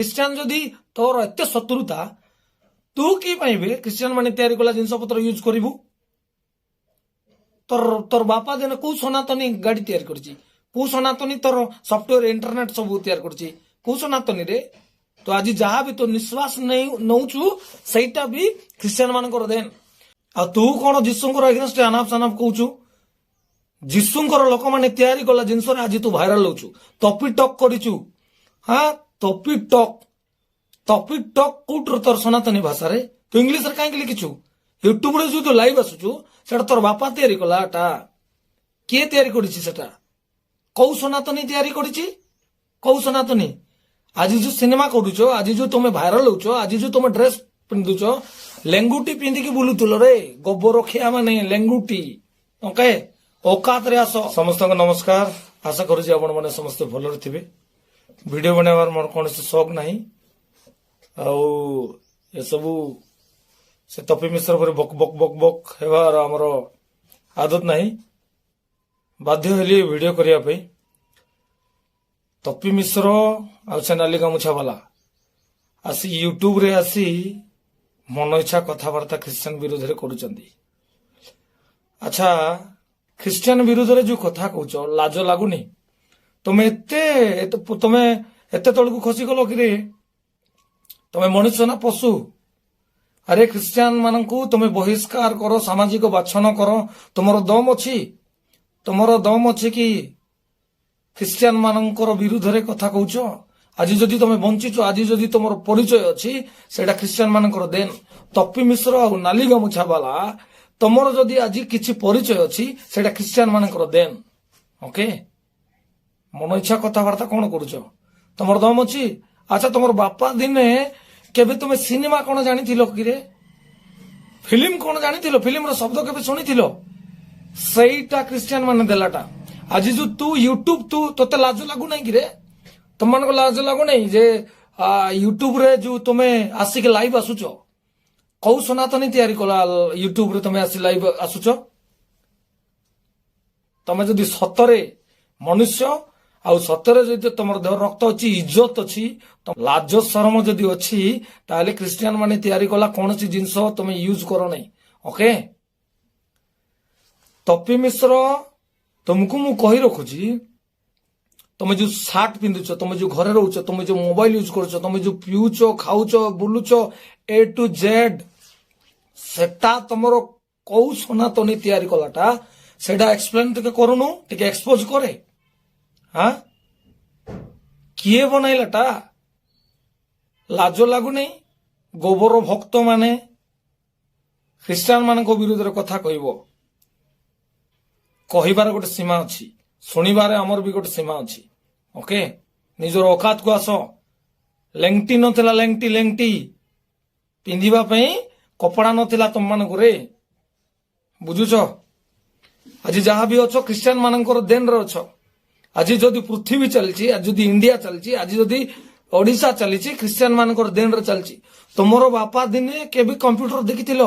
Christian ଯଦି ତୋର ଏତେ ଶତ୍ରୁତା, ତୁ କି ପାଇଁ ବେ ଖ୍ରୀଷ୍ଟିଆନ ମାନେ ତିଆରି କଲା ଜିନିଷ ପତ୍ର ୟୁଜ କରିବୁ? ତୋର ବାପା ଦିନେ କୋଉ ସନାତନୀ ଗାଡି ତିଆରି କରିଛି? କୋଉ ସନାତନୀ ତୋର ସଫ୍ଟୱେର, ଇଣ୍ଟରନେଟ ସବୁ ତିଆରି କରିଛି? କୋଉ ସନାତନୀରେ? ତ ଆଜି ଯାହା ବି ତୋ ନିଶ୍ୱାସ ନେଇ ନଉଛୁ, ସେଇଟା ବି ଖ୍ରୀଷ୍ଟିଆନ ମାନଙ୍କର ଦେନ। ଆଉ ତୁ କଣ ଯୀଶୁଙ୍କର ଏଗେନଷ୍ଟ ଆନାପ ସାନାପ କହୁଛୁ? ଯୀଶୁଙ୍କର ଲୋକମାନେ ତିଆରି କଲା ଜିନିଷରେ ଆଜି ତୁ ଭାଇରାଲ ହଉଛୁ। ତପି ଟକ୍ କରିଛୁ। ହଁ, ତପି ଟକ୍, ତପି ଟକ୍ କୋଉଠୁ ତୋର ସନାତନୀ ଭାଷାରେ? ତୁ ଇଂଲିଶରେ କାହିଁକି ଲେଖିଛୁ? ୟୁଟ୍ୟୁବରେ ଯୋଉ ତୁ ଲାଇଭ୍ ଆସୁଛୁ, ସେଟା ତୋର ବାପା ତିଆରି କଲା ଏଟା? କିଏ ତିଆରି କରିଛି ସେଟା? କୋଉ ସନାତନୀ ତିଆରି କରିଛି? କୋଉ ସନାତନୀ? ଆଜି ଯୋଉ ସିନେମା କରୁଛ, ଆଜି ଯୋଉ ତମେ ଭାଇରାଲ ହଉଛ, ଆଜି ଯୋଉ ତମେ ଡ୍ରେସ ପିନ୍ଧୁଛ, ଲେଙ୍ଗୁଟି ପିନ୍ଧିକି ବୁଲୁଥିଲ ରେ ଗୋବର ଖିଆ ମାନେ, ଲେଙ୍ଗୁଟି। ଓକେ, ଔକାତରେ ଆସ। ସମସ୍ତଙ୍କୁ ନମସ୍କାର। ଆଶା କରୁଛି ଆପଣ ମାନେ ସମସ୍ତେ ଭଲରେ ଥିବେ। ଭିଡିଓ ବନାଇବାର ମୋର କୌଣସି ସଉକ ନାହିଁ ଆଉ ଏସବୁ ସେ ତପି ମିଶ୍ର ପରି ବକ୍ ବକ୍ ବକ୍ ବକ୍ ହେବାର ଆମର ଆଦତ ନାହିଁ। ବାଧ୍ୟ ହେଲି ଭିଡିଓ କରିବା ପାଇଁ। ତପି ମିଶ୍ର ଆଉ ସେ ନାଲି ଗାମୁଛା ବାଲା ଆସି ୟୁଟ୍ୟୁବରେ ଆସି ମନ ଇଚ୍ଛା କଥାବାର୍ତ୍ତା ଖ୍ରୀଷ୍ଟିଆନ ବିରୋଧରେ କରୁଛନ୍ତି। ଆଚ୍ଛା, ଖ୍ରୀଷ୍ଟିଆନ ବିରୋଧରେ ଯୋଉ କଥା କହୁଛ, ଲାଜ ଲାଗୁନି? ତମେ ଏତେ ତଳକୁ ଖସିଗଲ କିରେ? ତମେ ମଣିଷ ନା ପଶୁ? ଆରେ, ଖ୍ରୀଷ୍ଟିଆନ ମାନଙ୍କୁ ତମେ ବହିଷ୍କାର କର, ସାମାଜିକ ବାଛନ କର, ତମର ଦମ ଅଛି? ତମର ଦମ ଅଛି କି ଖ୍ରୀଷ୍ଟିଆନ ମାନଙ୍କର ବିରୁଦ୍ଧରେ କଥା କହୁଛ? ଆଜି ଯଦି ତମେ ବଞ୍ଚିଛ, ଆଜି ଯଦି ତମର ପରିଚୟ ଅଛି, ସେଇଟା ଖ୍ରୀଷ୍ଟିଆନ ମାନଙ୍କର ଦେନ। ତପି ମିଶ୍ର ଆଉ ନାଲି ଗାମୁଛା ବାଲା, ତମର ଯଦି ଆଜି କିଛି ପରିଚୟ ଅଛି, ସେଇଟା ଖ୍ରୀଷ୍ଟିଆନ ମାନଙ୍କର ଦେନ। ଓକେ, ମନ ଇଚ୍ଛା କଥାବାର୍ତ୍ତା କଣ କରୁଛ? ତମର ଦମ ଅଛି? ଆଚ୍ଛା, ତମର ବାପା ଦିନେ କେବେ ତମେ ସିନେମା କଣ ଜାଣିଥିଲ କିରେ? ଫିଲ୍ମ କଣ ଜାଣିଥିଲ? ଫିଲ୍ମର ଶବ୍ଦ କେବେ ଶୁଣିଥିଲ? ସେଇଟା ଖ୍ରୀଷ୍ଟିଆନ ମାନେ ଦେଲାଟା। ଆଜି ଯୋଉ ତୁ ୟୁଟ୍ୟୁବ, ତୁ ତୋତେ ଲାଜ ଲାଗୁନାହିଁ କିରେ? ତମମାନଙ୍କୁ ଲାଜ ଲାଗୁନାହିଁ ଯେ ୟୁଟ୍ୟୁବରେ ଯୋଉ ତମେ ଆସିକି ଲାଇଭ୍ ଆସୁଛ, କୋଉ ସନାତନୀ ତିଆରି କଲା ୟୁଟ୍ୟୁବରେ ତମେ ଆସି ଲାଇଭ୍ ଆସୁଛ? ତମେ ଯଦି ସତରେ ମନୁଷ୍ୟ ଆଉ ସତରେ ଯଦି ତମର ଦେହ ରକ୍ତ ଅଛି, ଇଜ୍ଜତ ଅଛି, ତ ଲାଜ ସରମ ଯଦି ଅଛି, ତାହେଲେ ଖ୍ରୀଷ୍ଟିଆନ ମାନେ ତିଆରି କଲା କୌଣସି ଜିନିଷ ତମେ ୟୁଜ କର ନାହିଁ। ଓକେ, ତପି ମିଶ୍ର, ତମକୁ ମୁଁ କହି ରଖୁଛି, ତମେ ଯୋଉ ସାର୍ଟ ପିନ୍ଧୁଛ, ତମେ ଯୋଉ ଘରେ ରହୁଛ, ତମେ ଯୋଉ ମୋବାଇଲ ୟୁଜ କରୁଛ, ତମେ ଯୋଉ ପିଉଛ, ଖାଉଛ, ବୁଲୁଛ, ଏ ଟୁ ଜେଡ୍, ସେଟା ତମର କୋଉ ସନାତନୀ ତିଆରି କଲାଟା, ସେଇଟା ଏକ୍ସପ୍ଲେନ ଟିକେ କରୁନୁ, ଟିକେ ଏକ୍ସପୋଜ କରେ। ହଁ, କିଏ ବନାଇଲାଟା? ଲାଜ ଲାଗୁନି? ଗୋବର ଭକ୍ତ ମାନେ ଖ୍ରୀଷ୍ଟିଆନ ମାନଙ୍କ ବିରୁଦ୍ଧରେ କଥା କହିବ, କହିବାର ଗୋଟେ ସୀମା ଅଛି, ଶୁଣିବାରେ ଆମର ବି ଗୋଟେ ସୀମା ଅଛି। ଓକେ, ନିଜର ଔକାତକୁ ଆସ। ଲେଙ୍ଗଟି ନଥିଲା, ଲେଙ୍ଗଟି, ଲେଙ୍ଗଟି ପିନ୍ଧିବା ପାଇଁ କପଡା ନଥିଲା ତମମାନଙ୍କୁ ରେ, ବୁଝୁଛ? ଆଜି ଯାହା ବି ଅଛ, ଖ୍ରୀଷ୍ଟିଆନ ମାନଙ୍କର ଦେନରେ ଅଛ। ଆଜି ଯଦି ପୃଥିବୀ ଚାଲିଛି, ଆଜି ଯଦି ଇଣ୍ଡିଆ ଚାଲିଛି, ଆଜି ଯଦି ଓଡିଶା ଚାଲିଛି, ଖ୍ରୀଷ୍ଟିଆନ ମାନଙ୍କର ଦେନରେ ଚାଲିଛି। ତମର ବାପା ଦିନେ କେବେ କମ୍ପ୍ୟୁଟର ଦେଖିଥିଲ?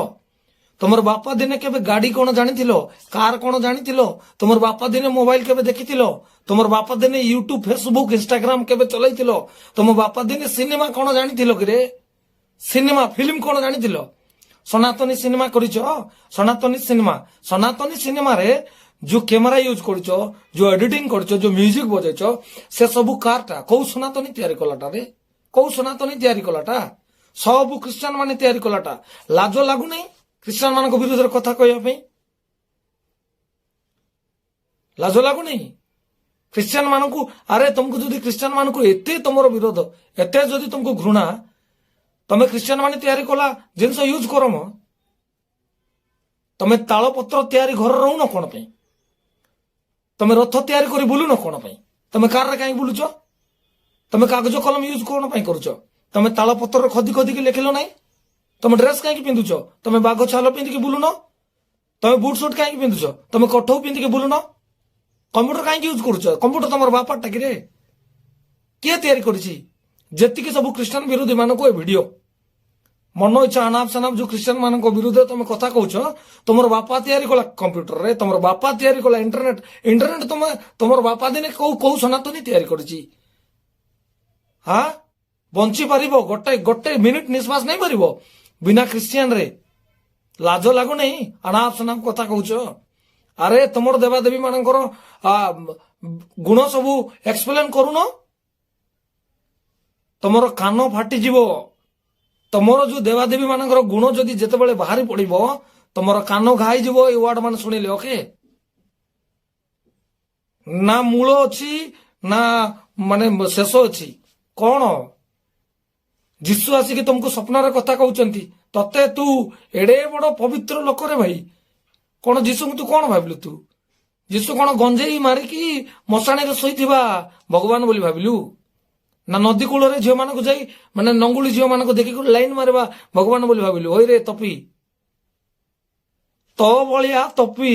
ତମର ବାପା ଦିନେ କେବେ ଗାଡି କଣ ଜାଣିଥିଲ? କାର କଣ ଜାଣିଥିଲ? ତମର ବାପା ଦିନେ ମୋବାଇଲ କେବେ ଦେଖିଥିଲ? ତମର ବାପା ଦିନେ ୟୁଟ୍ୟୁବ, ଫେସବୁକ୍, ଇନଷ୍ଟାଗ୍ରାମ କେବେ ଚଲେଇଥିଲ? ତମ ବାପା ଦିନେ ସିନେମା କଣ ଜାଣିଥିଲ କିରେ? ସିନେମା, ଫିଲ୍ମ କଣ ଜାଣିଥିଲ? ସନାତନୀ ସିନେମା କରିଛ? ସନାତନୀ ସିନେମା, ସନାତନୀ ସିନେମାରେ ଯୋଉ କ୍ୟାମେରା ୟୁଜ କରୁଛ, ଯୋଉ ଏଡିଟିଂ କରୁଛ, ଯୋଉ ମ୍ୟୁଜିକ ବଜେଇଛ, ସେ ସବୁ କାରଟା? କୋଉ ସନାତନୀ ତିଆରି କଲାଟା ରେ? କୋଉ ସନାତନୀ ତିଆରି କଲାଟା? ସବୁ ଖ୍ରୀଷ୍ଟିଆନ ମାନେ ତିଆରି କଲାଟା। ଲାଜ ଲାଗୁନାହିଁ ଖ୍ରୀଷ୍ଟିଆନ ମାନଙ୍କ ବିରୁଦ୍ଧରେ କଥା କହିବା ପାଇଁ? ଲାଜ ଲାଗୁନାହିଁ ଖ୍ରୀଷ୍ଟିଆନ ମାନଙ୍କୁ? ଆରେ, ତମକୁ ଯଦି ଖ୍ରୀଷ୍ଟିଆନ ମାନଙ୍କୁ ଏତେ ତମର ବିରୋଧ, ଏତେ ଯଦି ତମକୁ ଘୃଣା, ତମେ ଖ୍ରୀଷ୍ଟିଆନ ମାନେ ତିଆରି କଲା ଜିନିଷ ୟୁଜ କର ମ। ତମେ ତାଳପତ୍ର ତିଆରି ଘରେ ରହୁନ କଣ ପାଇଁ? ତମେ ରଥ ତିଆରି କରି ବୁଲୁନ କଣ ପାଇଁ? ତମେ କାରରେ କାହିଁକି ବୁଲୁଛ? ତମେ କାଗଜ କଲମ ୟୁଜ କଣ ପାଇଁ କରୁଛ? ତମେ ତାଳପତ୍ରରେ ଖୋଦି ଖୋଦିକି ଲେଖିଲ ନାହିଁ? ତମେ ଡ୍ରେସ କାହିଁକି ପିନ୍ଧୁଛ? ତମେ ବାଘ ଛାଲ ପିନ୍ଧିକି ବୁଲୁନ? ତମେ ବୁଟ ସୁଟ କାହିଁକି ପିନ୍ଧୁଛ? ତମେ କଠଉ ପିନ୍ଧିକି ବୁଲୁନ? କମ୍ପ୍ୟୁଟର କାହିଁକି ୟୁଜ କରୁଛ? କମ୍ପ୍ୟୁଟର ତମର ବାପାଟା କିରେ? କିଏ ତିଆରି କରିଛି? ଯେତିକି ସବୁ ଖ୍ରୀଷ୍ଟିଆନ ବିରୋଧୀ ମାନଙ୍କୁ ଏ ଭିଡିଓ, ମନ ଇଚ୍ଛା ଅନାପ ସନାପ ଯୋଉ ଖ୍ରୀଷ୍ଟିଆନ ମାନଙ୍କ ବିରୁଦ୍ଧରେ ତମେ କଥା କହୁଛ, ତମର ବାପା ତିଆରି କଲା କମ୍ପ୍ୟୁଟରରେ, ତମର ବାପା ତିଆରି କଲା ଇଣ୍ଟରନେଟ, ଇଣ୍ଟରନେଟ ତମେ ତମର ବାପା ଦିନେ କୋଉ କୋଉ ସନାତନୀ ତିଆରି କରିଛି? ହଁ, ବଞ୍ଚି ପାରିବ? ଗୋଟେ ଗୋଟେ ମିନିଟ ନିଶ୍ୱାସ ନେଇପାରିବ ବିନା ଖ୍ରୀଷ୍ଟିଆନରେ? ଲାଜ ଲାଗୁନାହିଁ? ଅନାପ ସନାପ କଥା କହୁଛ। ଆରେ ତମର ଦେବାଦେବୀ ମାନଙ୍କର ଗୁଣ ସବୁ ଏକ୍ସପ୍ଲେନ କରୁନ, ତମର କାନ ଫାଟିଯିବ। ତମର ଯୋଉ ଦେବାଦେବୀ ମାନଙ୍କର ଗୁଣ ଯଦି ଯେତେବେଳେ ବାହାରି ପଡିବ, ତମର କାନ ଘା ହେଇଯିବ ଏଇ ୱାର୍ଡ ମାନେ ଶୁଣିଲେ। ଓକେ, ନା ମୂଳ ଅଛି ନା ମାନେ ଶେଷ ଅଛି। କଣ ଯୀଶୁ ଆସିକି ତମକୁ ସ୍ୱପ୍ନରେ କଥା କହୁଛନ୍ତି? ତତେ ତୁ ଏଡେ ବଡ ପବିତ୍ର ଲୋକରେ ଭାଇ, କଣ ଯୀଶୁଙ୍କୁ ତୁ କଣ ଭାବିଲୁ? ତୁ ଯୀଶୁ କଣ ଗଞ୍ଜେଇ ମାରିକି ମଶାଣିରେ ଶୋଇଥିବା ଭଗବାନ ବୋଲି ଭାବିଲୁ, ନା ନଦୀ କୂଳରେ ଝିଅମାନଙ୍କୁ ଯାଇ ମାନେ ନଙ୍ଗୁଳି ଝିଅମାନଙ୍କୁ ଦେଖିକି ଲାଇନ ମାରିବା ଭଗବାନ ବୋଲି ଭାବିଲୁ? ଓଇରେ ତପି, ତୋ ଭଳିଆ ତପି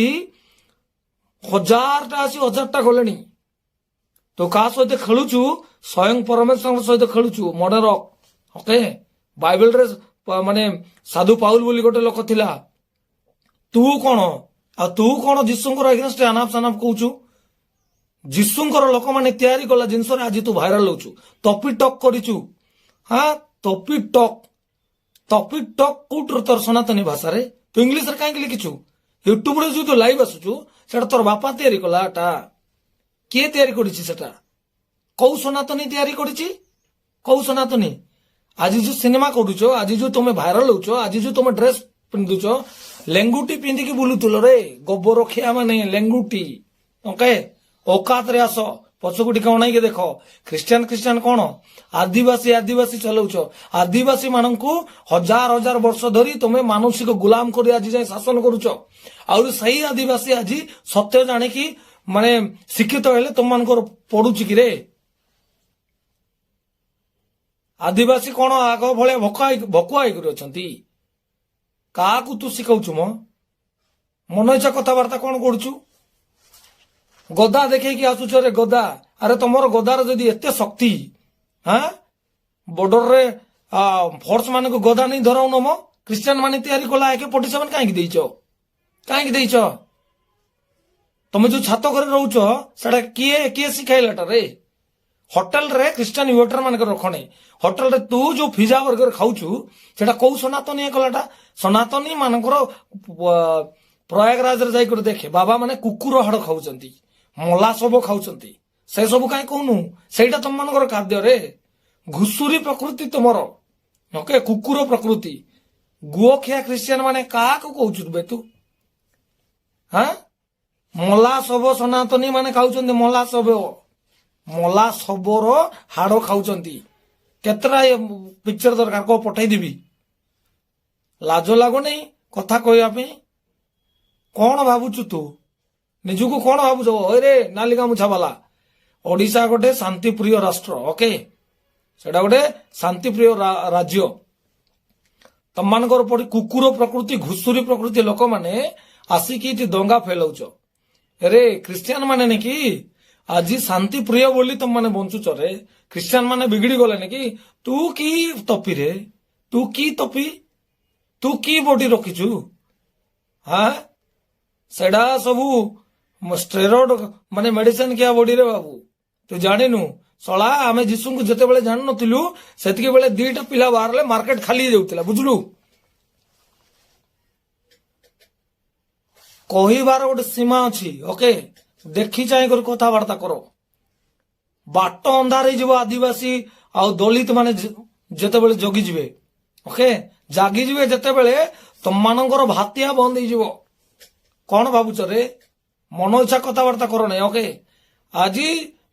ହଜାରଟା ଆସି ହଜାରଟା ଗଲେଣି। ତୁ କାହା ସହିତ ଖେଳୁଛୁ? ସ୍ୱୟଂ ପରମେଶ୍ୱରଙ୍କ ସହିତ ଖେଳୁଛୁ, ମନେ ରଖ। ଓକେ, ବାଇବେଲରେ ମାନେ ସାଧୁ ପାଉଲ ବୋଲି ଗୋଟେ ଲୋକ ଥିଲା। ତୁ କଣ ଆଉ ତୁ କଣ ଯୀଶୁଙ୍କର ଏଗେନଷ୍ଟ ଆନାପ ସାନାପ କହୁଛୁ? ଯୀଶୁଙ୍କର ଲୋକମାନେ ତିଆରି କଲା ଜିନିଷରେ ଆଜି ତୁ ଭାଇରାଲ ହଉଛୁ, ତପି ଟକ୍ କରିଛୁ। ହଁ, ତପି ଟକ୍, ତପି ଟକ୍ କୋଉଠୁ ତୋର ସନାତନୀ ଭାଷାରେ? ତୁ ଇଂଲିଶରେ କାହିଁକି ଲେଖିଛୁ? ୟୁଟ୍ୟୁବରେ ଯୋଉ ତୁ ଲାଇଭ୍ ଆସୁଛୁ, ସେଟା ତୋର ବାପା ତିଆରି କଲା? ଏଟା କିଏ ତିଆରି କରିଛି? ସେଟା କୋଉ ସନାତନୀ ତିଆରି କରିଛି? କୋଉ ସନାତନୀ? ଆଜି ଯୋଉ ସିନେମା କରୁଛ, ଆଜି ଯୋଉ ତମେ ଭାଇରାଲ ହଉଛ, ଆଜି ଯୋଉ ତମେ ଡ୍ରେସ ପିନ୍ଧୁଛ, ଲେଙ୍ଗୁଟି ପିନ୍ଧିକି ବୁଲୁଥିଲ ରେ ଗୋବର ଖିଆ ମାନେ, ଲେଙ୍ଗୁଟି। ଓକେ, ଔକାତରେ ଆସ, ପଛକୁ ଟିକେ ଅଣେଇକି ଦେଖ। ଖ୍ରୀଷ୍ଟିଆନ ଖ୍ରୀଷ୍ଟିଆନ କଣ ଆଦିବାସୀ ଆଦିବାସୀ ଚଲଉଛ? ଆଦିବାସୀ ମାନଙ୍କୁ ହଜାର ହଜାର ବର୍ଷ ଧରି ତମେ ମାନସିକ ଗୁଲାମ କରି ଆଜି ଯାଏ ଶାସନ କରୁଛ। ଆହୁରି ସେଇ ଆଦିବାସୀ ଆଜି ସତ୍ୟ ଜାଣିକି ମାନେ ଶିକ୍ଷିତ ହେଲେ ତମମାନଙ୍କର ପଡୁଛି କି ରେ? ଆଦିବାସୀ କଣ ଆଗ ଭଳିଆ ଭକୁଆ ହେଇକରି ଅଛନ୍ତି? କାହାକୁ ତୁ ଶିଖଉଛୁ ମ? ମନ ଇଚ୍ଛା କଥାବାର୍ତ୍ତା କଣ କରୁଛୁ? ଗଦା ଦେଖେଇକି ଆସୁଛ ରେ ଗଦା। ଆରେ ତମର ଗଦାର ଯଦି ଏତେ ଶକ୍ତି, ହଁ, ବର୍ଡରରେ ଫୋର୍ସ ମାନଙ୍କୁ ଗଦା ନେଇ ଧରାଉନ ମ। ଖ୍ରୀଷ୍ଟିଆନ ମାନେ ତିଆରି କଲା AK-47 କାହିଁକି ଦେଇଛ? କାହିଁକି ଦେଇଛ? ତମେ ଯୋଉ ଛାତ ଘରେ ରହୁଛ, ସେଟା କିଏ କିଏ ଶିଖାଇଲାଟା ରେ? ହୋଟେଲରେ ଖ୍ରୀଷ୍ଟିଆନ ୱେଟର ମାନଙ୍କର ରଖଣେ। ହୋଟେଲରେ ତୁ ଯୋଉ ପିଜା ବର୍ଗର ଖାଉଛୁ, ସେଟା କୋଉ ସନାତନୀ କଲାଟା? ସନାତନୀ ମାନଙ୍କର ପ୍ରୟାଗରାଜରେ ଯାଇକରି ଦେଖେ, ବାବା ମାନେ କୁକୁର ହାଡ ଖାଉଛନ୍ତି, ମଲା ଶବ ଖାଉଛନ୍ତି। ସେ ସବୁ କାହିଁ କହୁନୁ? ସେଇଟା ତମମାନଙ୍କର ଖାଦ୍ୟରେ। ଘୁଷୁରୀ ପ୍ରକୃତି ତୁମର, ଓକେ, କୁକୁର ପ୍ରକୃତି, ଗୁଅଖିଆ ଖ୍ରୀଷ୍ଟିଆନ ମାନେ। କାହାକୁ କହୁଛୁ ବେ ତୁ? ହଁ, ମଲା ଶବ ସନାତନୀ ମାନେ ଖାଉଛନ୍ତି। ମଲା ଶବ, ମଲା ଶବର ହାଡ ଖାଉଛନ୍ତି। କେତେଟା ପିକ୍ଚର ଦରକାର କହ, ପଠେଇଦେବି। ଲାଜ ଲାଗୁନି କଥା କହିବା ପାଇଁ? କଣ ଭାବୁଛୁ ତୁ ନିଜକୁ? କଣ ଭାବୁଛୁ ରେ ନାଲି ଗାମୁଛା ବାଲା? ଓଡିଶା ଗୋଟେ ଶାନ୍ତିପ୍ରିୟ ରାଷ୍ଟ୍ର, ଓକେ, ସେଟା ଗୋଟେ ଶାନ୍ତିପ୍ରିୟ ରାଜ୍ୟ। ତମମାନଙ୍କର ପରି କୁକୁର ପ୍ରକୃତି, ଘୁଷୁରୀ ପ୍ରକୃତି ଲୋକମାନେ ଆସିକି ଏଠି ଦଙ୍ଗା ଫେଲଉଛ ରେ। ଖ୍ରୀଷ୍ଟିଆନ ମାନେ ନାକି ଆଜି ଶାନ୍ତିପ୍ରିୟ ବୋଲି ତମମାନେ ବଞ୍ଚୁଛ ରେ। ଖ୍ରୀଷ୍ଟିଆନ ମାନେ ବିଗିଡି ଗଲେନି କି? ତୁ କି ତପି ରେ? ତୁ କି ତପି? ତୁ କି ବଡି ରଖିଛୁ? ହଁ, ସେଟା ସବୁ ଷ୍ଟେରଏଡ ମାନେ ମେଡିସିନ ଖିଆ ବଡିରେ ବାବୁ, ତୁ ଜାଣିନୁ ଶଳା। ଆମେ ଯୀଶୁଙ୍କୁ ଯେତେବେଳେ ଜାଣିନଥିଲୁ, ସେତିକି ବେଳେ ଦିଟା ପିଲା ବାହାରିଲେ ମାର୍କେଟ ଖାଲି ହେଇଯାଉଥିଲା, ବୁଝିଲୁ? କହିବାର ଗୋଟେ ସୀମା ଅଛି, ଓକେ। ଦେଖି ଚାହିଁ କରି କଥାବାର୍ତ୍ତା କର। ବାଟ ଅନ୍ଧାର ହେଇଯିବ ଆଦିବାସୀ ଆଉ ଦଳିତ ମାନେ ଯେତେବେଳେ ଜଗିଯିବେ, ଓକେ, ଜାଗିଯିବେ ଯେତେବେଳେ, ତମମାନଙ୍କର ଭାତିଆ ବନ୍ଦ ହେଇଯିବ। କଣ ଭାବୁଛ ରେ? ମନ ଇଚ୍ଛା କଥାବାର୍ତ୍ତା କର ନାହିଁ, ଓକେ। ଆଜି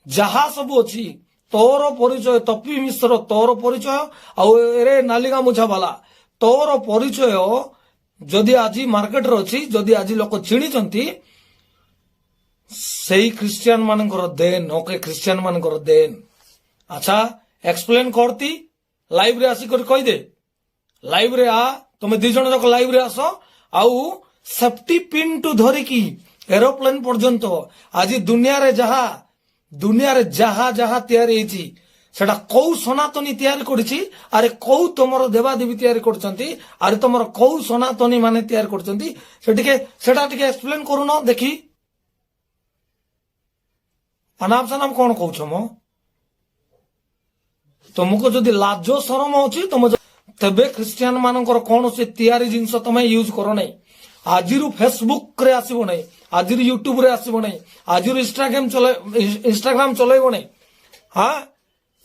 ଯାହା ସବୁ ଅଛି ତୋର ପରିଚୟ, ତପି ମିଶ୍ର ତୋର ପରିଚୟ, ଆଉ ଏରେ ନାଲି ଗାମୁଛା ବାଲା ତୋର ପରିଚୟ ଯଦି ଆଜି ମାର୍କେଟରେ ଅଛି, ଯଦି ଆଜି ଲୋକ ଚିଣିଛନ୍ତି, ସେଇ ଖ୍ରୀଷ୍ଟିଆନ ମାନଙ୍କର ଦେନ, ଓକେ, ଖ୍ରୀଷ୍ଟିଆନ ମାନଙ୍କର ଦେନ। ଆଚ୍ଛା, ଏକ୍ସପ୍ଲେନ କରତି, ଲାଇଭ ରେ ଆସିକରି କହିଦେ। ଲାଇଭ ରେ ଆ, ତମେ ଦି ଜଣ ଯାକ ଲାଇଭ ରେ ଆସ। ଆଉ ସେଫ୍ଟି ପିନ୍ ଟୁ ଧରିକି ଏରୋପ୍ଲେନ ପର୍ଯ୍ୟନ୍ତ ଆଜି ଦୁନିଆରେ ଯାହା ଯାହା ତିଆରି ହେଇଛି, ସେଟା କୋଉ ସନାତନୀ ତିଆରି କରିଛି? ଆରେ କୋଉ ତମର ଦେବାଦେବୀ ତିଆରି କରୁଛନ୍ତି? ଆରେ ତମର କୋଉ ସନାତନୀ ମାନେ ତିଆରି କରୁଛନ୍ତି? ସେ ଟିକେ ସେଟା ଟିକେ ଏକ୍ସପ୍ଲେନ କରୁନ ଦେଖି। ଅନାପ ସନାପ କଣ କହୁଛ ମ? ତୁମକୁ ଯଦି ଲାଜ ସରମ ଅଛି ତମ, ତେବେ ଖ୍ରୀଷ୍ଟିଆନ ମାନଙ୍କର କୌଣସି ତିଆରି ଜିନିଷ ତମେ ୟୁଜ କର ନାହିଁ। ଆଜିରୁ ଫେସବୁକ ରେ ଆସିବ ନାହିଁ, ଆଜିରୁ ୟୁଟ୍ୟୁବ ରେ ଆସିବ ନାହିଁ, ଆଜିରୁ ଇନଷ୍ଟାଗ୍ରାମ ଚଲେଇବ ନାହିଁ, ହଁ,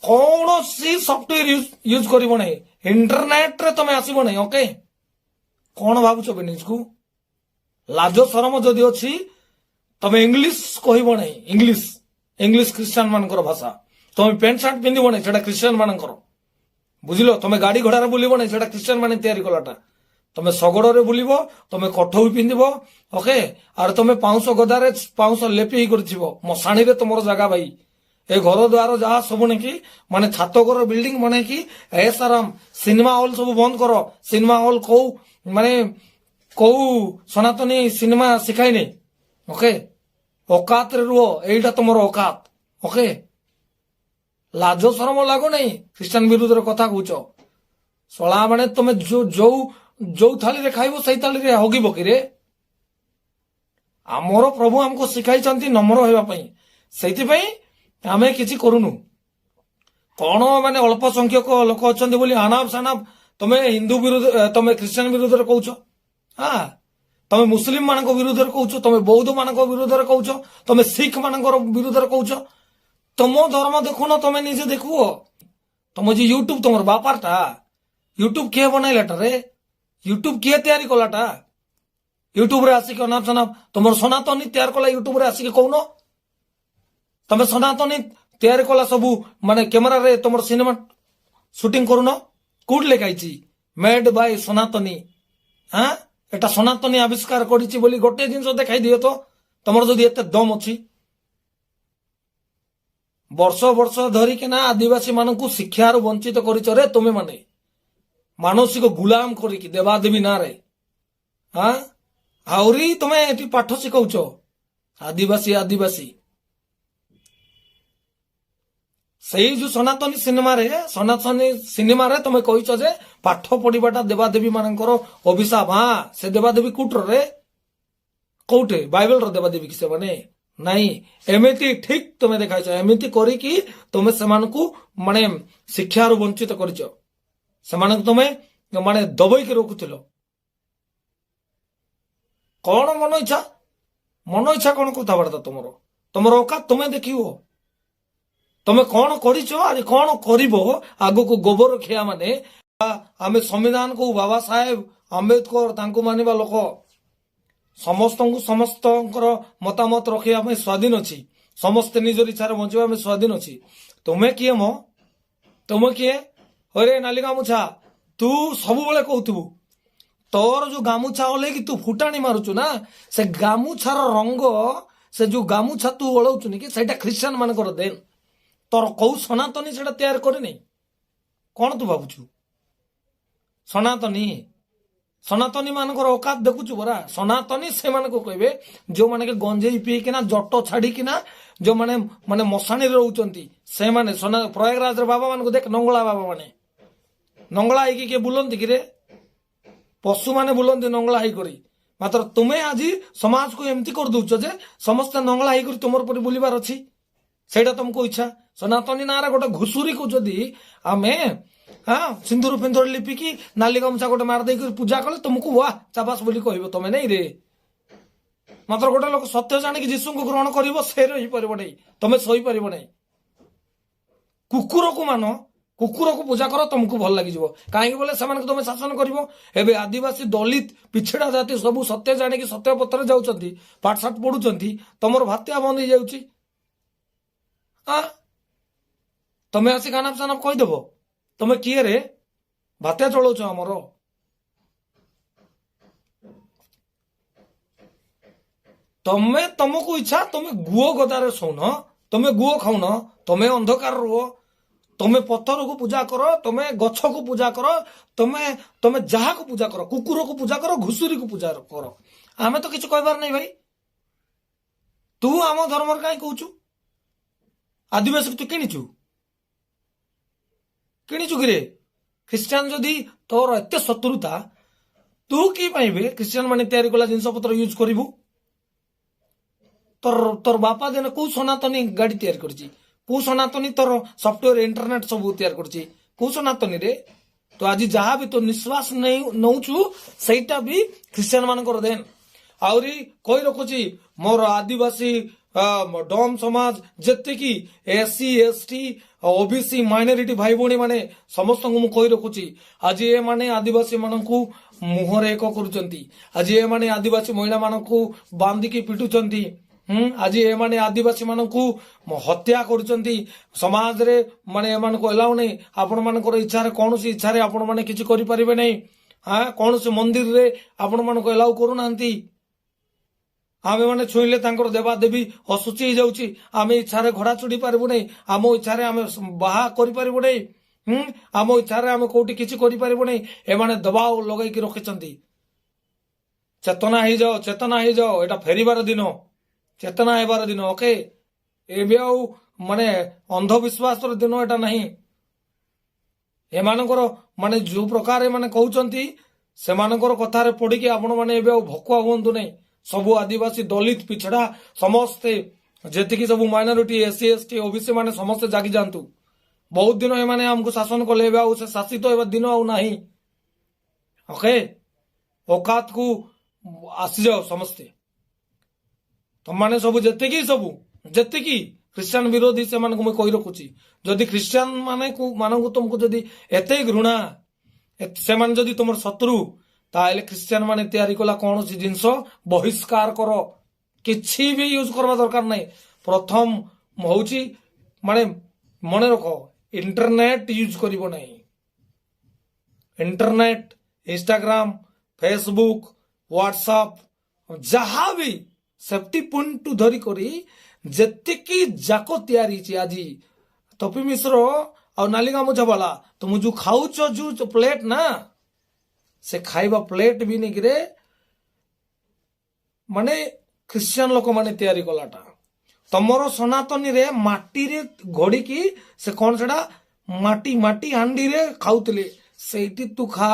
କୌଣସି ସଫ୍ଟୱେର ୟୁଜ କରିବ ନାହିଁ, ଇଣ୍ଟରନେଟରେ ତମେ ଆସିବ ନାହିଁ। ଓକେ, କଣ ଭାବୁଛ ବେ ନିଜକୁ? ଲାଜ ସରମ ଯଦି ଅଛି, ତମେ ଇଂଲିଶ କହିବ ନାହିଁ। ଇଂଲିଶ, ଇଂଲିଶ ଖ୍ରୀଷ୍ଟିଆନ ମାନଙ୍କର ଭାଷା। ତମେ ପ୍ୟାଣ୍ଟ ସାର୍ଟ ପିନ୍ଧିବ ନାହିଁ, ସେଟା ଖ୍ରୀଷ୍ଟିଆନ ମାନଙ୍କର, ବୁଝିଲ? ତମେ ଗାଡି ଘୋଡାରେ ବୁଲିବ ନାହିଁ, ସେଟା ଖ୍ରୀଷ୍ଟିଆନ ମାନେ ତିଆରି କଲାଟା। ତମେ ଶଗଡରେ ବୁଲିବ, ତମେ କଠଉ ପିନ୍ଧିବ, ଓକେ, ଆଉ ତମେ ପାଉଁଶ ଗଦାରେ ପାଉଁଶ ଲେପି ହେଇକରି ଥିବ। ମଶାଣିରେ ତମର ଜାଗା ଭାଇ। ଏ ଘର ଦ୍ୱାର ଯାହା ସବୁ ନାକି ମାନେ ଛାତ ଘର ବିଲ୍ଡିଂ ବନେଇକି ଏସ୍ ଆରାମ, ସିନେମା ହଲ୍ ସବୁ ବନ୍ଦ କର। ସିନେମା ହଲ୍ କୋଉ ମାନେ କୋଉ ସନାତନୀ ସିନେମା ଶିଖାଇନି। ଓକେ, ଅକାତରେ ରୁହ, ଏଇଟା ତମର ଅକାତ। ଓକେ, ଲାଜ ସରମ ଲାଗୁନାହିଁ ଖ୍ରୀଷ୍ଟିଆନ ବିରୁଦ୍ଧରେ କଥା କହୁଛ ଶଳା ମାନେ? ତମେ ଯୋଉ ଯୋଉ ଯୋଉ ଥାଳିରେ ଖାଇବ, ସେଇ ଥାଳିରେ ହଗିବ କିରେ? ଆମର ପ୍ରଭୁ ଆମକୁ ଶିଖାଇଛନ୍ତି ନମ୍ର ହେବା ପାଇଁ, ସେଇଥିପାଇଁ ଆମେ କିଛି କରୁନୁ। କଣ ମାନେ ଅଳ୍ପ ସଂଖ୍ୟକ ଲୋକ ଅଛନ୍ତି ବୋଲି ଆନାପ ସାନାପ ତମେ ହିନ୍ଦୁ ବିରୁଦ୍ଧ, ତମେ ଖ୍ରୀଷ୍ଟିଆନ ବିରୁଦ୍ଧରେ କହୁଛ, ହଁ, ତମେ ମୁସଲିମ ମାନଙ୍କ ବିରୁଦ୍ଧରେ କହୁଛ, ତମେ ବୌଦ୍ଧ ମାନଙ୍କ ବିରୁଦ୍ଧରେ କହୁଛ, ତମେ ଶିଖ ମାନଙ୍କର ବିରୁଦ୍ଧରେ କହୁଛ। ତମ ଧର୍ମ ଦେଖୁନ, ତମେ ନିଜେ ଦେଖୁଅ। ତମ ଯେ ୟୁଟ୍ୟୁବ ତମର ବାପାରଟା? ୟୁଟ୍ୟୁବ କିଏ ବନାଇଲାଟା ରେ? ୟୁଟ୍ୟୁବ କିଏ ତିଆରି କଲାଟା? ୟୁଟ୍ୟୁବରେ ଆସିକି ଅନାପ ସନାପ, ତମର ସନାତନୀ ତିଆରି କଲା ୟୁଟ୍ୟୁବରେ ଆସିକି କହୁନ। ତମେ ସନାତନୀ ତିଆରି କଲା ସବୁ ମାନେ କ୍ୟାମେରାରେ ତମର ସିନେମା ସୁଟିଂ କରୁନ। କୋଉଠି ଲେଖା ହେଇଛି ମେଡ୍ ବାଇ ସନାତନୀ? ହାଁ, ଏଟା ସନାତନୀ ଆବିଷ୍କାର କରିଛି ବୋଲି ଗୋଟେ ଜିନିଷ ଦେଖାଇ ଦିଅ ତ, ତମର ଯଦି ଏତେ ଦମ ଅଛି। ବର୍ଷ ବର୍ଷ ଧରିକିନା ଆଦିବାସୀ ମାନଙ୍କୁ ଶିକ୍ଷାରୁ ବଞ୍ଚିତ କରିଛ ରେ ତୁମେ ମାନେ, ମାନସିକ ଗୁଲାମ କରିକି ଦେବାଦେବୀ ନାଁରେ। ହଁ, ଆହୁରି ତମେ ଏଠି ପାଠ ଶିଖଉଛ ଆଦିବାସୀ ଆଦିବାସୀ। ସେଇ ଯୋଉ ସନାତନୀ ସିନେମାରେ ତମେ କହିଛ ଯେ ପାଠ ପଢିବାଟା ଦେବାଦେବୀ ମାନଙ୍କର ଅଭିଶାପ। ହଁ, ସେ ଦେବାଦେବୀ କୋଉଠରେ, କୋଉଠି ବାଇବେଲର ଦେବାଦେବୀ କି ସେମାନେ? ନାଇଁ, ଏମିତି ଠିକ ତମେ ଦେଖାଇଛ। ଏମିତି କରିକି ତମେ ସେମାନଙ୍କୁ ମାନେ ଶିକ୍ଷାରୁ ବଞ୍ଚିତ କରିଛ, ସେମାନଙ୍କୁ ତମେ ମାନେ ଦବେଇକି ରଖୁଥିଲ। କଣ ମନ ଇଚ୍ଛା, ମନ ଇଚ୍ଛା କଣ କଥାବାର୍ତ୍ତା ତମର? ତମର ଅକାତ ତମେ ଦେଖିବ, ତମେ କଣ କରିଛ, ଆରେ କଣ କରିବ ଆଗକୁ। ଗୋବର ଖିଆ ମାନେ। ଆମେ ସମ୍ବିଧାନକୁ, ବାବା ସାହେବ ଆମ୍ବେଦକର ତାଙ୍କୁ ମାନିବା ଲୋକ। ସମସ୍ତଙ୍କୁ ସମସ୍ତଙ୍କର ମତାମତ ରଖିବା ପାଇଁ ସ୍ୱାଧୀନ ଅଛି। ସମସ୍ତେ ନିଜର ଇଚ୍ଛାରେ ବଞ୍ଚିବା ପାଇଁ ସ୍ୱାଧୀନ ଅଛି। ତୁମେ କିଏ ମ? ତୁମେ କିଏ? ହରେ ନାଲି ଗାମୁଛା, ତୁ ସବୁବେଳେ କହୁଥିବୁ, ତୋର ଯୋଉ ଗାମୁଛା ଓହ୍ଲେଇକି ତୁ ଫୁଟାଣି ମାରୁଛୁ ନା, ସେ ଗାମୁଛାର ରଙ୍ଗ, ସେ ଯୋଉ ଗାମୁଛା ତୁ ଓଳଉଛୁ କି, ସେଇଟା ଖ୍ରୀଷ୍ଟିଆନ ମାନଙ୍କର ଦେନ। ତୋର କୋଉ ସନାତନୀ ସେଟା ତିଆରି କରିନି? କଣ ତୁ ଭାବୁଛୁ ସନାତନୀ? ସନାତନୀ ମାନଙ୍କର ଅକାତ ଦେଖୁଛୁ ପରା। ସନାତନୀ ସେମାନଙ୍କୁ କହିବେ ଯୋଉମାନେ କି ଗଞ୍ଜେଇ ପିଇକିନା, ଜଟ ଛାଡିକିନା, ଯୋଉମାନେ ମାନେ ମଶାଣିରେ ରହୁଛନ୍ତି ସେମାନେ। ପ୍ରୟାଗରାଜର ବାବା ମାନଙ୍କୁ ଦେଖ, ନଙ୍ଗଳା ବାବା ମାନେ। ନଙ୍ଗଳା ହେଇକି କିଏ ବୁଲନ୍ତି କିରେ? ପଶୁମାନେ ବୁଲନ୍ତି ନଙ୍ଗଳା ହେଇକରି। ମାତ୍ର ତୁମେ ଆଜି ସମାଜକୁ ଏମିତି କରିଦଉଛ ଯେ ସମସ୍ତେ ନଙ୍ଗଳା ହେଇକରି ତୁମର ପରି ବୁଲିବାର ଅଛି, ସେଇଟା ତମକୁ ଇଚ୍ଛା। ସନାତନୀ ନାଁରେ ଗୋଟେ ଘୁଷୁରୀକୁ ଯଦି ଆମେ, ହଁ, ସିନ୍ଦୁର ଫିନ୍ଦୁର ଲିପିକି ନାଲି ଗାମୁଛା ଗୋଟେ ମାରି ଦେଇକି ପୂଜା କଲେ ତୁମକୁ ୱା ଚାବାସ ବୋଲି କହିବ ତମେ, ନାଇଁ ରେ? ମାତ୍ର ଗୋଟେ ଲୋକ ସତ୍ୟ ଜାଣିକି ଯୀଶୁଙ୍କୁ ଗ୍ରହଣ କରିବ, ସେ ରହିପାରିବ ନାହିଁ, ତମେ ସହିପାରିବ ନାହିଁ। କୁକୁରକୁ ମାନ, କୁକୁରକୁ ପୂଜା କର, ତମକୁ ଭଲ ଲାଗିଯିବ। କାହିଁକି ବୋଲେ ସେମାନଙ୍କୁ ତମେ ଶାସନ କରିବ। ଏବେ ଆଦିବାସୀ, ଦଲିତ, ପିଛଡ଼ା ଜାତି ସବୁ ସତ୍ୟ ଜାଣିକି ସତ୍ୟ ପଥରେ ଯାଉଛନ୍ତି, ପାଠ ସାଠ ପଢୁଛନ୍ତି, ତମର ଭାତ୍ୟା ବନ୍ଦ ହେଇଯାଉଛି। ତମେ ଆସିକି ଆନାପ ସାନାପ କହିଦେବ। ତମେ କିଏ ରେ? ଭାତ୍ୟା ଚଳଉଛ ଆମର? ତମେ ତମକୁ ଇଚ୍ଛା, ତମେ ଗୁଅ ଗଦାରେ ଶୋଉନ, ତମେ ଗୁଅ ଖାଉନ, ତମେ ଅନ୍ଧକାର ରୁହ, ତମେ ପଥରକୁ ପୂଜା କର, ତମେ ଗଛକୁ ପୂଜା କର, ତମେ ତମେ ଯାହାକୁ ପୂଜା କର, କୁକୁରକୁ ପୂଜା କର, ଘୁଷୁରୀକୁ ପୂଜା କର, ଆମେ ତ କିଛି କହିବାର ନାହିଁ ଭାଇ। ତୁ ଆମ ଧର୍ମରେ କାହିଁ କହୁଛୁ? ଆଦିବାସୀକୁ ତୁ କିଣିଛୁ? କିଣିଛୁ କିରେ? ଖ୍ରୀଷ୍ଟିଆନ ଯଦି ତୋର ଏତେ ଶତ୍ରୁତା, ତୁ କି ପାଇବେ ଖ୍ରୀଷ୍ଟିଆନ ମାନେ ତିଆରି କଲା ଜିନିଷ ପତ୍ର ୟୁଜ କରିବୁ? ତୋର ତୋର ବାପା ଦିନ କୋଉ ସନାତନୀ ଗାଡି ତିଆରି କରିଛି? କୋଉ ସନାତନୀ ତୋର ସଫ୍ଟୱେର ଇଣ୍ଟରନେଟ ସବୁ ତିଆରି କରୁଛି? କୋଉ ସନାତନୀରେ ତ ଆଜି ଯାହା ବି ତୋ ନିଶ୍ୱାସ ନେଇ ନଉଛୁ, ସେଇଟା ବି ଖ୍ରୀଷ୍ଟିଆନ ମାନଙ୍କର ଦେନ। ଆହୁରି କହି ରଖୁଛି, ମୋର ଆଦିବାସୀ ଡମ୍ ସମାଜ, ଯେତିକି ଏସସି, ଏସଟି, ଓବିସି, ମାଇନରିଟି ଭାଇ ଭଉଣୀ ମାନେ, ସମସ୍ତଙ୍କୁ ମୁଁ କହି ରଖୁଛି, ଆଜି ଏମାନେ ଆଦିବାସୀ ମାନଙ୍କୁ ମୁହଁରେ ଏକ କରୁଛନ୍ତି। ଆଜି ଏମାନେ ଆଦିବାସୀ ମହିଳା ମାନଙ୍କୁ ବାନ୍ଧିକି ପିଟୁଛନ୍ତି। ଆଜି ଏମାନେ ଆଦିବାସୀ ମାନଙ୍କୁ ହତ୍ୟା କରୁଛନ୍ତି। ସମାଜରେ ମାନେ ଏମାନଙ୍କୁ ଏଲାଉ ନାହିଁ। ଆପଣ ମାନଙ୍କର ଇଚ୍ଛାରେ, କୌଣସି ଇଚ୍ଛାରେ ଆପଣ ମାନେ କିଛି କରିପାରିବେ ନାହିଁ। ହଁ, କୌଣସି ମନ୍ଦିରରେ ଆପଣ ମାନଙ୍କୁ ଏଲାଉ କରୁନାହାନ୍ତି। ଆମେ ମାନେ ଛୁଇଁଲେ ତାଙ୍କର ଦେବାଦେବୀ ଅଶୁଚି ହେଇଯାଉଛି। ଆମେ ଇଚ୍ଛାରେ ଘୋଡା ଚଢି ପାରିବୁ ନାହିଁ। ଆମ ଇଚ୍ଛାରେ ଆମେ ବାହା କରିପାରିବୁ ନାହିଁ। ଆମ ଇଚ୍ଛାରେ ଆମେ କୋଉଠି କିଛି କରିପାରିବୁ ନାହିଁ। ଏମାନେ ଦବାବ ଲଗେଇକି ରଖିଛନ୍ତି। ଚେତନା ହେଇଯାଅ, ଚେତନା ହେଇଯାଅ। ଏଇଟା ଫେରିବାର ଦିନ, ଚେତନା ହେବାର ଦିନ। ଓକେ, ଏବେ ଆଉ ମାନେ ଅନ୍ଧବିଶ୍ୱାସର ଦିନ ଏଟା ନାହିଁ। ଏମାନଙ୍କର ମାନେ ଯୋଉ ପ୍ରକାର ଏମାନେ କହୁଛନ୍ତି, ସେମାନଙ୍କର କଥାରେ ପଡିକି ଆପଣ ମାନେ ଏବେ ଆଉ ଭକୁଆ ହୁଅନ୍ତୁ ନାହିଁ। ସବୁ ଆଦିବାସୀ, ଦଲିତ, ପିଛଡା, ସମସ୍ତେ ଯେତିକି ସବୁ ମାଇନରିଟି, ଏସସି, ଏସଟି, ଓବିସି ମାନେ ସମସ୍ତେ ଜାଗି ଯାଆନ୍ତୁ। ବହୁତ ଦିନ ଏମାନେ ଆମକୁ ଶାସନ କଲେ। ଏବେ ଆଉ ସେ ଶାସିତ ହେବା ଦିନ ଆଉ ନାହିଁ। ଓକେ, ଔକାତକୁ ଆସିଯାଅ ସମସ୍ତେ। ତମମାନେ ସବୁ ଯେତିକି ସବୁ ଯେତିକି ଖ୍ରୀଷ୍ଟିଆନ ବିରୋଧୀ, ସେମାନଙ୍କୁ ମୁଁ କହି ରଖୁଛି, ଯଦି ଖ୍ରୀଷ୍ଟିଆନ ମାନଙ୍କୁ ତୁମକୁ ଯଦି ଏତେ ଘୃଣା, ସେମାନେ ଯଦି ତୁମର ଶତ୍ରୁ, ତାହେଲେ ଖ୍ରୀଷ୍ଟିଆନ ମାନେ ତିଆରି କଲା କୌଣସି ଜିନିଷ ବହିଷ୍କାର କର। କିଛି ବି ୟୁଜ କରିବା ଦରକାର ନାହିଁ। ପ୍ରଥମ ହଉଛି ମାନେ ମନେ ରଖ, ଇଣ୍ଟରନେଟ ୟୁଜ କରିବ ନାହିଁ। ଇଣ୍ଟରନେଟ, ଇନଷ୍ଟାଗ୍ରାମ, ଫେସବୁକ୍, ହ୍ୱାଟ୍ସଆପ, ଯାହା ବି ସେଫ୍ଟି ପଏଣ୍ଟ ଧରି କରି ଯେତିକି ଯାକ ତିଆରି ହେଇଛି। ଆଜି ତପି ମିଶ୍ର ଆଉ ନାଲି ଗାମୁଛା ବାଲା, ତୁମ ଯୋଉ ଖାଉଛ ଯୋଉ ପ୍ଲେଟ ନା, ସେ ଖାଇବା ପ୍ଲେଟ ବି ନେଇକିରେ ମାନେ ଖ୍ରୀଷ୍ଟିଆନ ଲୋକମାନେ ତିଆରି କଲାଟା। ତମର ସନାତନୀରେ ମାଟିରେ ଘଡିକି ସେ କଣ ସେଟା ମାଟି ହାଣ୍ଡିରେ ଖାଉଥିଲେ, ସେଇଠି ତୁ ଖା।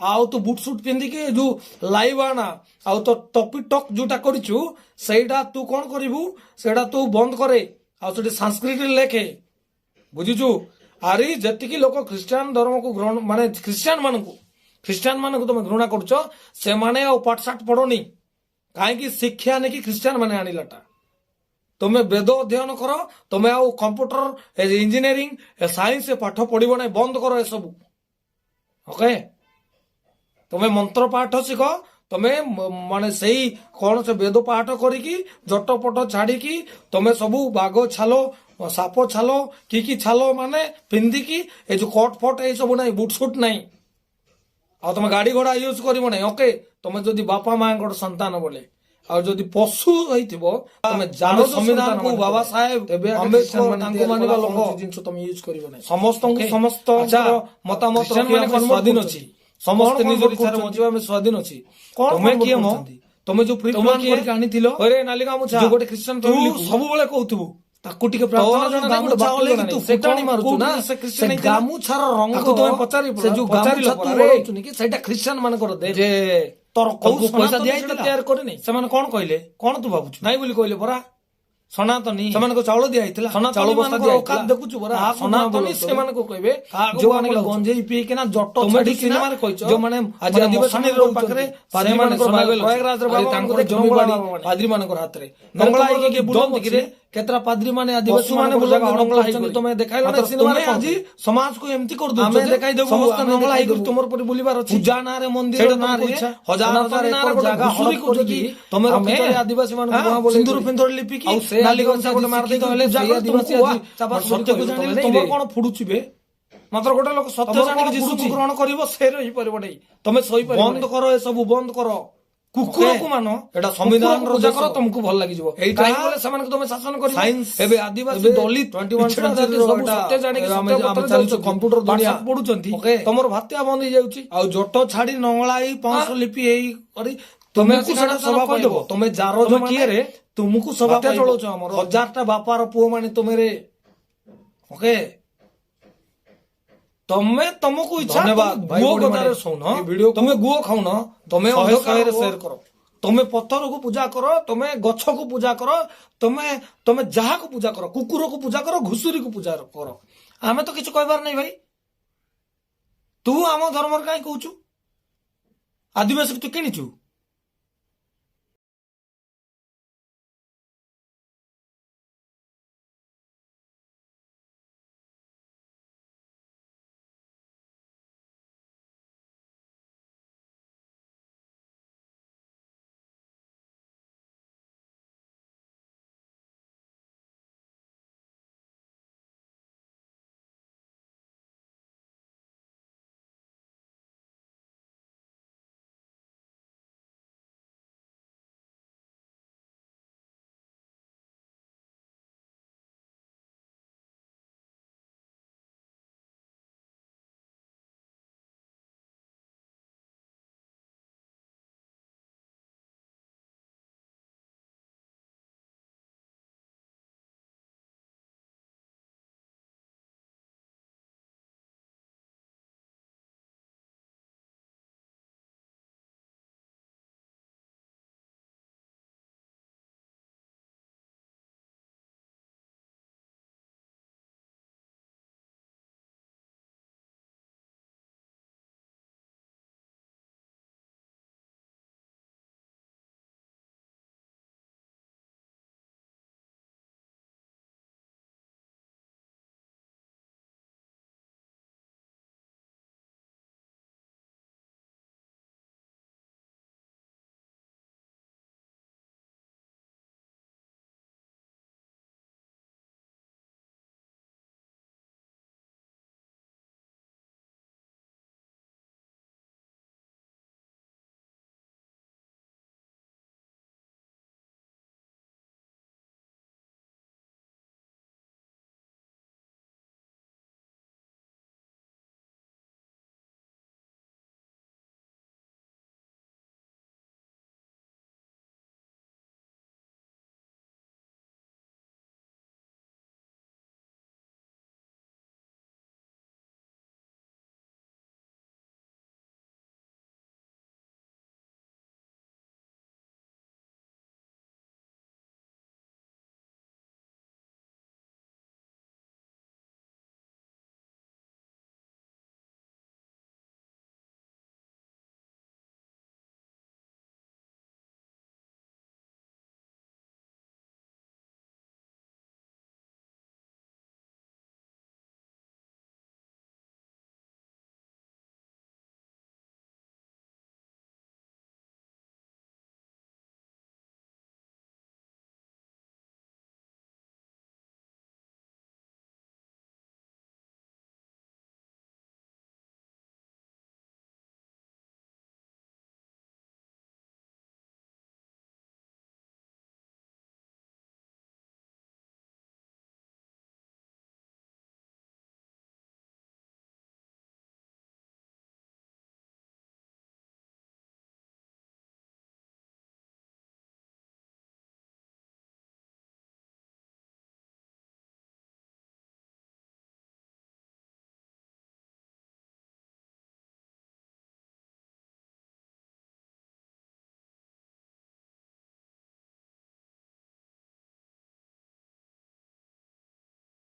ଆଉ ତୁ ବୁଟ ସୁଟ ପିନ୍ଧିକି ଯୋଉ ଲାଇଭ ଆଣା, ଆଉ ତୋ ଟପି ଟକ୍ ଯୋଉଟା କରିଛୁ, ସେଇଟା ତୁ କଣ କରିବୁ? ସେଇଟା ତୁ ବନ୍ଦ କରେ ଆଉ ସେଠି ସାଂସ୍କ୍ରିଟରେ ଲେଖେ, ବୁଝିଛୁ? ଆରେ ଯେତିକି ଲୋକ ଖ୍ରୀଷ୍ଟିଆନ ଧର୍ମକୁ ଗ୍ରହଣ, ମାନେ ଖ୍ରୀଷ୍ଟିଆନ ମାନଙ୍କୁ ତମେ ଘୃଣା କରୁଛ, ସେମାନେ ଆଉ ପାଠ ସାଠ ପଢନି। କାହିଁକି? ଶିକ୍ଷା ନେଇକି ଖ୍ରୀଷ୍ଟିଆନ ମାନେ ଆଣିଲାଟା। ତମେ ବେଦ ଅଧ୍ୟୟନ କର। ତମେ ଆଉ କମ୍ପ୍ୟୁଟର, ଇଞ୍ଜିନିୟରିଂ, ସାଇନ୍ସ ପାଠ ପଢିବ ନାହିଁ। ବନ୍ଦ କର ଏସବୁ। ଓକେ, ତମେ ମନ୍ତ୍ର ପାଠ ଶିଖ। ତମେ ମାନେ ସେଇ କଣ ସେ ବେଦ ପାଠ କରିକି, ଜଟ ପଟ ଛାଡିକି, ତମେ ସବୁ ବାଘ ଛାଲ, ସାପ ଛାଲ, କି କି ଛାଲ ମାନେ ପିନ୍ଧିକି, ଏ ଯୋଉ କଟ ଫଟ ଏଇ ସବୁ ନାହିଁ, ବୁଟ ସୁଟ ନାହିଁ, ଆଉ ତମେ ଗାଡି ଘୋଡା ୟୁଜ କରିବ ନାହିଁ। ଓକେ, ତମେ ଯଦି ବାପା ମାଙ୍କର ସନ୍ତାନ ବୋଲେ, ଆଉ ଯଦି ପଶୁ ହେଇଥିବ ତମେ ଜାଣ ସମ୍ବିଧାନକୁ, ବାବା ସାହେବ ଆମ୍ବେଦକର, ତାଙ୍କୁ ମାନିବା ଲୋକ ଜିନିଷ ତମେ ୟୁଜ କରିବ ନାହିଁ। ସମସ୍ତଙ୍କୁ ସମସ୍ତ ମତାମତ ମାନେ ସ୍ୱାଧୀନ ଅଛି। ସମସ୍ତେ ନିଜ ଇଚ୍ଛାରେ ବଞ୍ଚିବା ଆମେ ସ୍ୱାଧୀନ ଅଛି। ତମେ କିଏ ମ? ତମେ ଯୋଉ ପ୍ରି ପ୍ଲାନ୍ କରିକି ଆଣିଥିଲ, ଅରେ ନାଲି ଗାମୁଛା, ଯୋଉ ଗୋଟେ ଖ୍ରୀଷ୍ଟିଆନ ତୁ ସବୁବେଳେ କହୁଥିବୁ, ତାକୁ ଟିକେ ପ୍ରାର୍ଥନା ଜଣା ନାହିଁ, ଗୋଟେ ବାକ୍ୟ ଜଣା ନାହିଁ। ସେ ଫୁଟାଣି ମାରୁଛୁ ନା? ସେ ଖ୍ରୀଷ୍ଟିଆନ ଗାମୁଛାର ରଙ୍ଗ ତାକୁ ତମେ ପଚାରି ସେ ଯୋଉ ପଚାରିଲ ଗାମୁଛା ତୁ ବଳଉଛୁ କି, ସେଇଟା ଖ୍ରୀଷ୍ଟିଆନ ମାନଙ୍କର ଦେ ଯେ ତୋର କୋଉ ପଇସା ଦିଆ ହେଇଥିଲା ତିଆରି କରିନି? ସେମାନେ କଣ କହିଲେ? କଣ ତୁ ଭାବୁଛୁ? ନାଇଁ ବୋଲି କହିଲେ ପରା। ସନାତନୀ ସେମାନଙ୍କୁ ଚାଉଳ ଦିଆ ହେଇଥିଲା, ଚାଉଳ ବସ୍ତା ଦିଆ ହେଇଥିଲା। ଦେଖୁଛୁ ପରା। ସନାତନୀ ସେମାନଙ୍କୁ କହିବେ, ଯୋଉମାନେ ଗଞ୍ଜେଇ ପିଇକିନା ଜଟ ଛାଡିକିନା, ସିନେମାରେ କହିଛ, ଯୋଉମାନେ ଆଜି ଆଦିବାସୀ ପାଖରେ ପ୍ରୟାଗରାଜର ତାଙ୍କର ଜମି ବାଡି ପାଦ୍ରୀ ମାନଙ୍କର ହାତରେ ନଙ୍ଗଳା ହେଇକି ବୁଲନ୍ତି କିରେ? କେତେଟା ପାଦ୍ରୀ ମାନେ ଆଦିବାସୀ ମାନେ ଜାଗା ନଙ୍ଗଳା ହେଇଛନ୍ତି, ତମେ ଦେଖାଇଲ ନା ସିନେମାରେ? ଆଜି ସମାଜକୁ ଏମିତି କରିଦଉଛ, ଆମେ ଦେଖାଇଦେବୁ। ସମସ୍ତେ ନଙ୍ଗଳା ହେଇକି ତୁମର ପରି ବୁଲିବାର ଅଛି। ପୂଜା ନାଁରେ, ମନ୍ଦିର ନାଁରେ ହଜାର ହଜାର ଏକର ଜାଗା ଘୁଷୁରି କରିକି ତମେ ରଖିଛ। ଆଦିବାସୀ ମାନଙ୍କୁ ସିନ୍ଦୁର ଫିନ୍ଦୁର ଲିପିକି ନାଲି ଗାମୁଛା ଗୋଟେ ମାରିଦେଇକି ହେଲେ ଆଦିବାସୀ ଆଜି ସତ୍ୟକୁ ଜାଣିଲେ ତମର କଣ ଫୁଡୁଛି ବେ? ମାତ୍ର ଗୋଟେ ଲୋକ ସତ୍ୟ ଜାଣିକି ଯୀଶୁକୁ ଗ୍ରହଣ କରିବ, ସେ ରହିପାରିବ ନାହିଁ, ତମେ ସହିପାରିବ। ବନ୍ଦ କର, ଏସବୁ ବନ୍ଦ କର। କୁକୁରକୁ ମାନ, ଏଟା ସମ୍ବିଧାନର ପୂଜା କର, ତମକୁ ଭଲ ଲାଗିଯିବ। ଏଇଟା କାହିଁକି ବୋଲେ ସେମାନଙ୍କୁ ତମେ ଶାସନ କରିବ। ସାଇନ୍ସ ଏବେ ଆଦିବାସୀ, ଦଲିତ, ପିଛଡ଼ା ଜାତି ସବୁ ସତ୍ୟ ଜାଣିକି ଆମେ ଚାଲିଛୁ କମ୍ପ୍ୟୁଟର ଦୁନିଆ ପଢୁଛନ୍ତି, ତମର ଭାତିଆ ବନ୍ଦ ହେଇଯାଉଛି। ଆଉ ଜଟ ଛାଡି ନଙ୍ଗଳା ହେଇ ପାଉଁଶ ଲିପି ହେଇ କରି ତମେ ସେଟା ସଭା କହିଦବ। ତମେ ଜାର କିଏ ରେ? ତୁମକୁ ସଭା ଚଳଉଛ ଆମର ହଜାରଟା ବାପାର ପୁଅ ମାନେ ତୁମେ ରେ। ଓକେ, ତମେ ତମକୁ ଇଚ୍ଛା ଗୁଅ ଗଦାରେ ଶୋଉନ, ତମେ ଗୁଅ ଖାଉନ, ତମେ ଶହେ ସେୟାର କର। ତମେ ପଥରକୁ ପୂଜା କର, ତମେ ଗଛକୁ ପୂଜା କର, ତମେ ତମେ ଯାହାକୁ ପୂଜା କର, କୁକୁରକୁ ପୂଜା କର, ଘୁଷୁରୀକୁ ପୂଜା କର, ଆମେ ତ କିଛି କହିବାର ନାହିଁ ଭାଇ। ତୁ ଆମ ଧର୍ମରେ କାହିଁ କହୁଛୁ? ଆଦିବାସୀକୁ ତୁ କିଣିଛୁ?